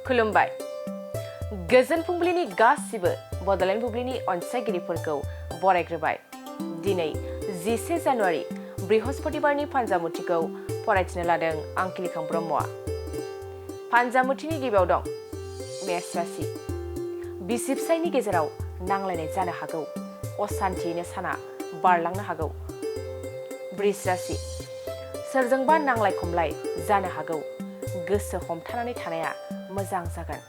खुलुमबाय गोजोन फुंबिलिनि गासिबो बड'लेण्ड बुब्लिनि अनसायगिरिफोरखौ बरायग्रोबाय दिनै 11 जानुवारि बृहस्पतिबारनि फानजामुथिखौ फरायथिनो लादों आं किलिखां ब्रह्मआ फानजामुथिनि गिबियाव दं मेष राशि बिसि फिसायनि गेजेराव नांलायनाय जानो हागौ असान्थियैनो साना बारलांनो हागौ वृष राशि सोरजोंबा नांलाय खमलाय जानो हागौ गोसो हमथानानै थानाया मोजां जागोन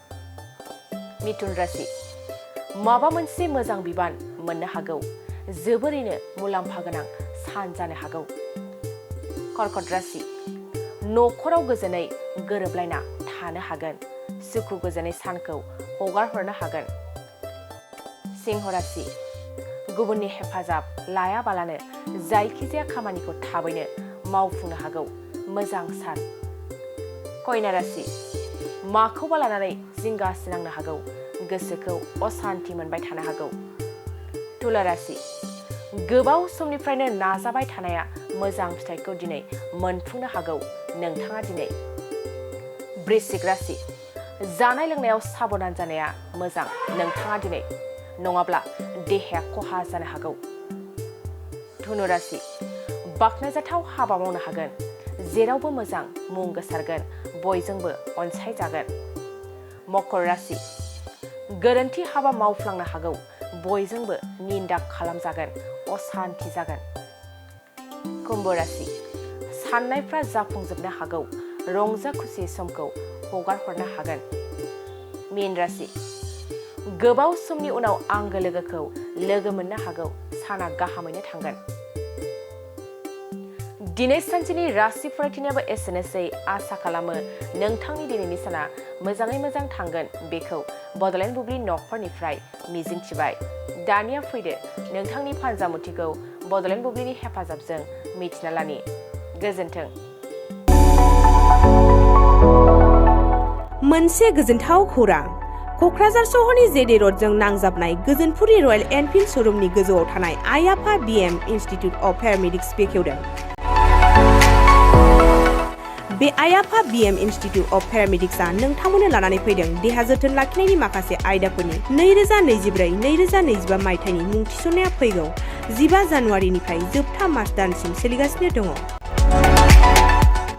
मिथुन राशि माबा मोनसे मोजां बिबान मोननो हागौ जोबोरैनो मुलाम्फा गोनां सान जानो हागौ कर्कट राशि न'खराव गोजोनै गोरोबलायना थानो हागोन सुखु गोजोनै सानखौ हगारहरनो हागोन सिंह राशि गुबुननि हेफाजाब लायाबालानो जायखिजाया खामानिखौ थाबैनो मावफुंनो हागौ मोजां सान कन्या राशि माखौबा लानानै जिंगासिनांनो हागौ गोसोखौ असान्थि मोनबाय थानो हागौ तुला राशि गोबाव समनिफ्रायनो नाजाबाय थानाया मोजां फिथाइखौ दिनै मोनफुंनो हागौ नोंथाङा दिनै वृश्चिक राशि जानाय लोंनायाव साबधान जानाया मोजां नोंथाङा दिनै नङाब्ला देहाया खहा जानो हागौ धनु राशि बाख्नायजाथाव हाबा मावनो हागोन जेरावबो मोजां मुं गोसारगोन बयजोंबो अनसायजागोन मकर राशि गोरोन्थि हाबा मावफ्लांनो हागौ बयजोंबो निन्दा खालामजागोन असान्थि जागोन कुम्भ राशि साननायफ्रा जाफुंजोबनो हागौ रंजा खुसि समखौ हगारहरनो हागोन मीन राशि गोबाव समनि उनाव आंगो लोगोखौ लोगो मोननो हागौ साना गाहामैनो थांगोन दिनै सानसेनि राशि फरायथिनायाबो एसेनोसै आसा खालामो नोंथांनि दिनैनि साना मोजाङै मोजां थांगोन बेखौ बड'लेण्ड बुब्लि नखरनिफ्राय मिजिंथिबाय दानिया फैदो नोंथांनि फानजामुथिखौ बड'लेण्ड बुब्लिनि हेफाजाबजों मिथिना लानि गोजोन्थों मोनसे गोजोनथाव खौरां क'क्राझार सहरनि जेडे र'डजों नांजाबनाय गोजोनपुरि रयेल एनफिल्ड श'रुमनि गोजौआव थानाय आइ आफा बिएम इनस्टिट्युट अफ पेरामेडिक्स बेखेवदों बे आइ आफा बिएम इनस्टिट्युट अफ पेरामेडिक्सआ नोंथांमोननो लानानै फैदों देहा जोथोन लाखिनायनि माखासे आयदाफोरनि 2024-2025 मायथाइनि मुं थिसननाया फैगौ 15 जानुवारिनिफ्राय जोबथा मार्च दानसिम सोलिगासिनो दङ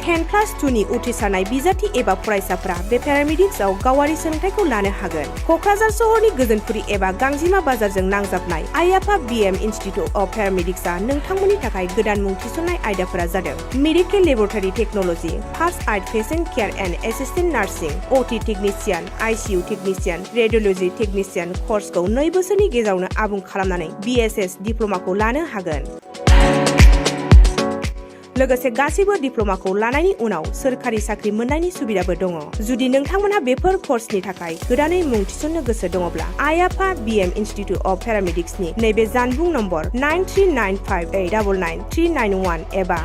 10+2नि उथ्रिसारनाय बिजाथि एबा फरायसाफोरा बे पेरामेडिक्सआव गावारि सोलोंथाइखौ लानो हागोन क'क्राझार सहरनि गोजोनपुरि एबा गांजिमा बाजारजों नांजाबनाय आइ आफा बिएम इनस्टिट्युट अफ पेरामेडिक्सआ नोंथांमोननि थाखाय गोदान मुं थिसननाय आयदाफोरा जादों medical laboratory technology first aid patient care and assistant nursing OT technician ICU technician radiology technician कर्सखौ 2 बोसोरनि गेजेरावनो आबुं खालामनानै बिएसएस डिप्ल'माखौ लानो हागोन लोगोसे गासैबो डिप्ल'माखौ लानायनि उनाव सोरखारि साख्रि मोननायनि सुबिदाबो दङ जुदि नोंथांमोनहा बेफोर कर्सनि थाखाय गोदानै मुं थिसननो गोसो दङब्ला आइ आफा बिएम इनस्टिट्युट अफ पेरामेडिक्सनि नैबे जानबुं नम्बर 9395899391 एबा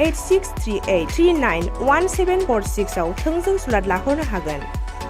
8638391746 आव थोंजों सुलाद लाहरनो हागोन